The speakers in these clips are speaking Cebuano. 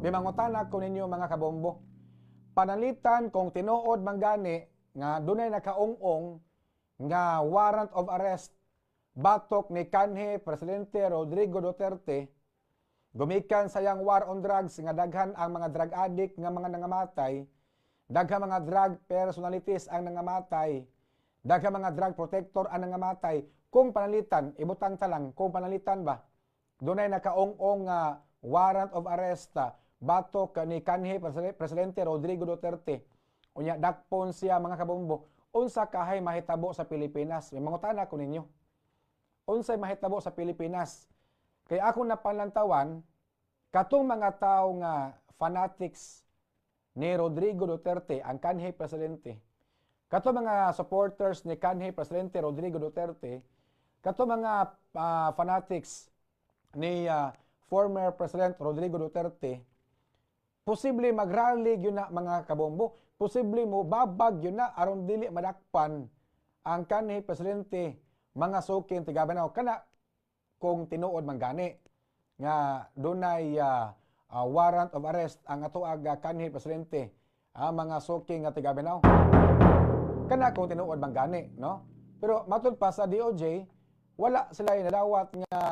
May mangutana ko ninyo, mga kabombo. Panalitan kung tinuod man gani nga dunay nakaung-ong nga warrant of arrest batok ni kanhi Presidente Rodrigo Duterte gumikan sa iyang war on drugs, nga daghan ang mga drug addict nga mga nangamatay, daghan mga drug personalities ang nangamatay, daghan mga drug protector ang nangamatay. Kung panalitan, ibutang ta lang, kung panalitan ba, dunay nakaung-ong nga warrant of arrest batok ni kanhi Presidente Rodrigo Duterte, unya dakpon siya, mga kabombo, unsa kahay mahitabo sa Pilipinas? May mangutana ko ninyo, unsay mahitabo sa Pilipinas? Kay ako napalantawan, katong mga tao nga fanatics ni Rodrigo Duterte, ang kanhi presidente, katong mga supporters ni kanhi Presidente Rodrigo Duterte, katong mga fanatics ni former President Rodrigo Duterte, posible magrally gyud na, mga kabombo, posible mo babag gyud na aron dili madakpan ang kanhi presidente, mga suking tiga-Mindanao. Kana kung tinuod man gani nga dunay warrant of arrest ang atoag kanhi presidente, mga suking nga tiga-Mindanao. Kana kung tinuod man gani, no? Pero matud pa sa DOJ, wala sila nadawat nga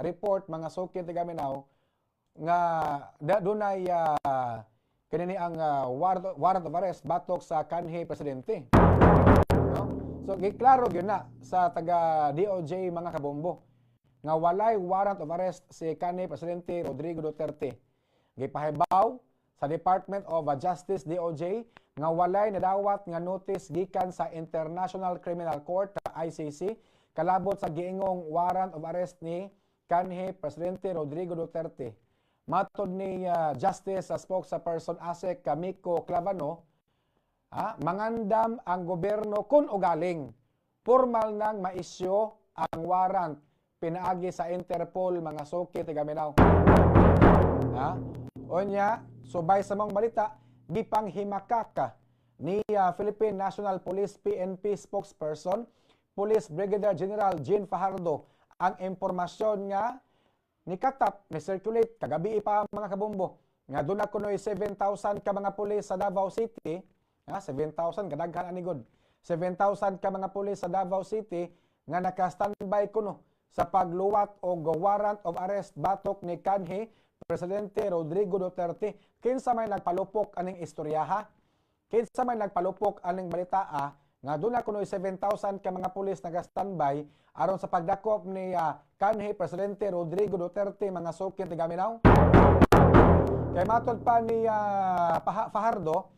report, mga suking tiga-Mindanao, nga dunay kanini ang warrant of arrest batok sa kanhi presidente. No? So giklaro gyud na sa taga DOJ, mga kabombo, nga walay warrant of arrest si kanhi Presidente Rodrigo Duterte. Gipahibaw sa Department of Justice, DOJ, nga walay nadawat nga notice gikan sa International Criminal Court, ICC, kalabot sa giingong warrant of arrest ni kanhi Presidente Rodrigo Duterte. Matod ni Justice spokesperson Asec Mico Clavano, mangandam ang gobyerno kung ugaling formal nang maisyu ang warrant pinaagi sa Interpol, mga suki tiga-Mindanao. Ha? Unya, subay sa mga balita, gipanghimakak ni Philippine National Police, PNP, spokesperson Police Brigadier General Jean Fajardo ang impormasyon nga nikatap, ni circulate kagabi pa, mga kabombo, nga duna kunoy 7,000 ka mga pulis sa Davao City, ha, 7,000 kadaghan ani gud. 7,000 ka mga pulis sa Davao City nga naka-standby kuno sa pagluwat og warrant of arrest batok ni kanhi Presidente Rodrigo Duterte. Kinsa may nagpalupok aning istoryaha? Kinsa may nagpalupok aning balitaa nga duna kunoy 7,000 ka mga pulis naga-standby aron sa pagdakop ni kanhi Presidente Rodrigo Duterte, mga suki tiga-Mindanao? Kay matod pa ni Fajardo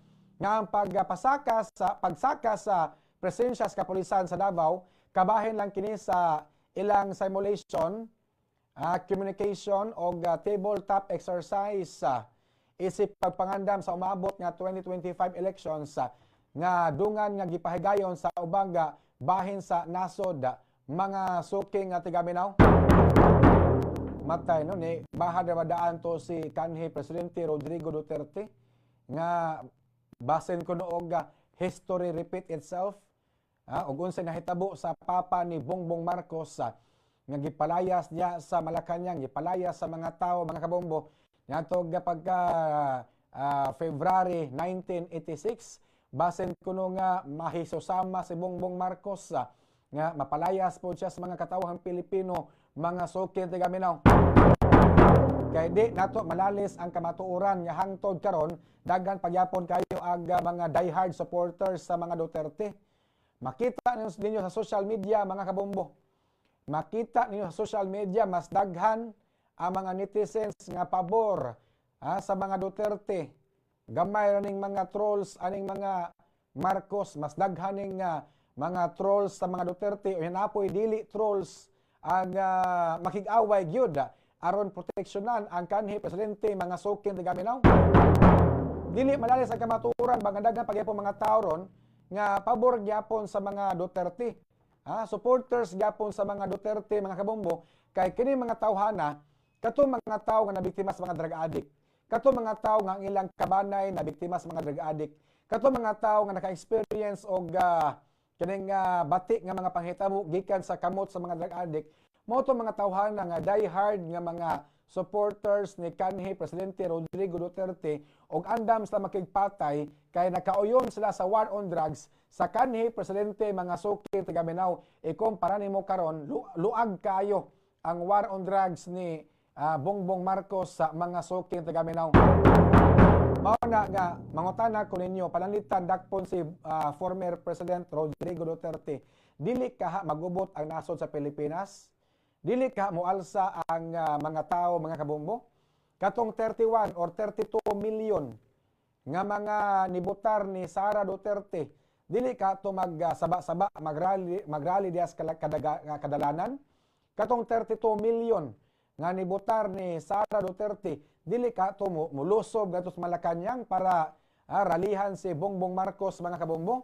nga ang pagpasaka sa pagsaka sa presensya sa kapulisan sa Davao kabahin lang kini sa ilang simulation, communication og tabletop exercise isip pagpangandam sa umabot nga 2025 elections nga dungan nga gipahigayon sa ubang bahin sa nasod, mga suki nga tiga-Mindanao. Matay no ni bahad ra daan to si kanhi Presidente Rodrigo Duterte nga basin kuno og history repeat itself, ug unsay nahitabo sa papa ni Bongbong Marcos nga gipalayas niya sa Malacañang, gipalayas sa mga tao, mga kabombo, ngadto pagka February 1986. Basin kuno nga mahisusama si Bongbong Marcos nga mapalayas po siya sa mga katawhang Pilipino, mga suki tiga-Mindanao. Kay di nato malalis ang kamatuoran nga hangtod karon daghan pagyapon kayo ag mga diehard supporters sa mga Duterte. Makita ninyo sa social media, mga kabombo. Makita ninyo sa social media, mas daghan ang mga netizens nga pabor sa mga Duterte. Gamay ra ning mga trolls aning mga Marcos, mas daghan ning mga trolls sa mga Duterte o hinapoy dili trolls ang makig-away gyud aron proteksyonan ang kanhi presidente, mga suking tiga-Mindanao. Dili malalis ang kamatuoran mga daghan pagyapon mga tao ron nga pabor gyapon sa mga Duterte. Ha, supporters gyapon sa mga Duterte, mga kabombo, kay kini mga tawhana, katong mga tao nga nabiktima sa mga drug addict, katong mga tao nga ang ilang kabanay nabiktima sa mga drug addict, katong mga tao nga naka-experience og kining bati nga mga panghitabo gikan sa kamot sa mga drug addict, Mao to mga tawhana nga die-hard nga mga supporters ni kanhi Presidente Rodrigo Duterte og andam sila makigpatay kay nakauyon sila sa war on drugs sa kanhi presidente. Mga suki taga-Mindanao, ikumpara nimo karon, luag kayo ang war on drugs ni Bongbong Marcos sa mga suki taga-Mindanao. Mao na nga mangutana ko ninyo, pananglitan dakpon si former President Rodrigo Duterte, dili kaha magubot ang nasod sa Pilipinas? Dili ka moalsa ang mga tao, mga kabombo? Katong 31 or 32 million nga mga nibotar ni Sara Duterte, dili ka to mag saba-saba, magrally, magrally diha sa kadalanan? Katong 32 million nga nibotar ni Sara Duterte, dili ka to mulusob ngadto sa Malacañang para ralihan si Bongbong Marcos, mga kabombo?